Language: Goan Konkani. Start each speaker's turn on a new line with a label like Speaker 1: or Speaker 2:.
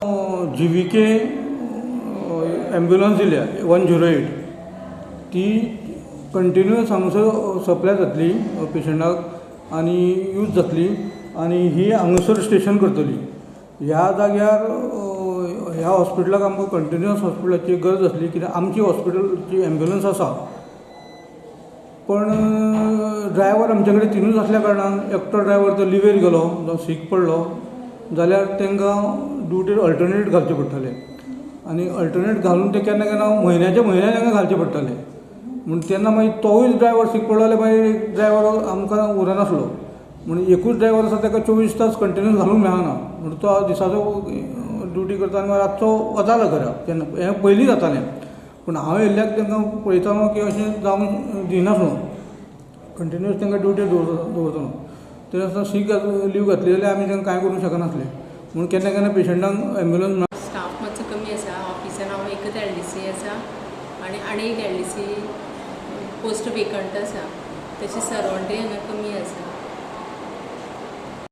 Speaker 1: जीव्हीके एम्बुलंस दिल्या 108, ती कंटिन्युअस हांगासर सप्लाय जातली पेशंटाक आनी यूज जातली आनी ही हांगासर स्टेशन करतली. ह्या जाग्यार ह्या हॉस्पिटलाक आमकां कंटिन्युअस हॉस्पिटलाची गरज आसली, कित्याक आमची हॉस्पिटलची एम्बुलंस आसा पण ड्रायवर आमचे कडेन तिनूच आसल्या कारणान एकटो ड्रायवर तर लिवेर गेलो जावं सीक पडलो जाल्यार तांकां ड्युटीर अल्टरनेट घालचे पडटले आनी अल्टरनेट घालून ते केन्ना केन्ना म्हयन्याच्या म्हयन्या तांकां घालचे पडटले. म्हूण तेन्ना मागीर तोवूय ड्रायवर सीक पडलो जाल्यार मागीर ड्रायवर आमकां उरनासलो, म्हूण एकूच ड्रायवर आसा ताका 24 तास कंटिन्यूस घालूंक मेळना, म्हूण तो दिसाचो ड्युटी करता आनी रातचो वतालो घरा. केन्ना हें पयलीं जातालें, पूण हांव येयल्ल्याक तांकां पळयतालो की अशें जावंक दिनासलो, कंटिन्यूस तांकां ड्युटीर दवरतालो. ते आसतना सीक लीव घातली जाल्यार आमी तांकां कांय करूंक शकनासले, म्हूण केन्ना केन्ना पेशंटांक एम्बुलंस.
Speaker 2: स्टाफ मातसो कमी आसा ऑफिसान. हांव एकच एलडीसी आसा आनी आनी एक एलडीसी पोस्ट वेकंट आसा, तशें सर्वंटूय हांगा कमी आसा.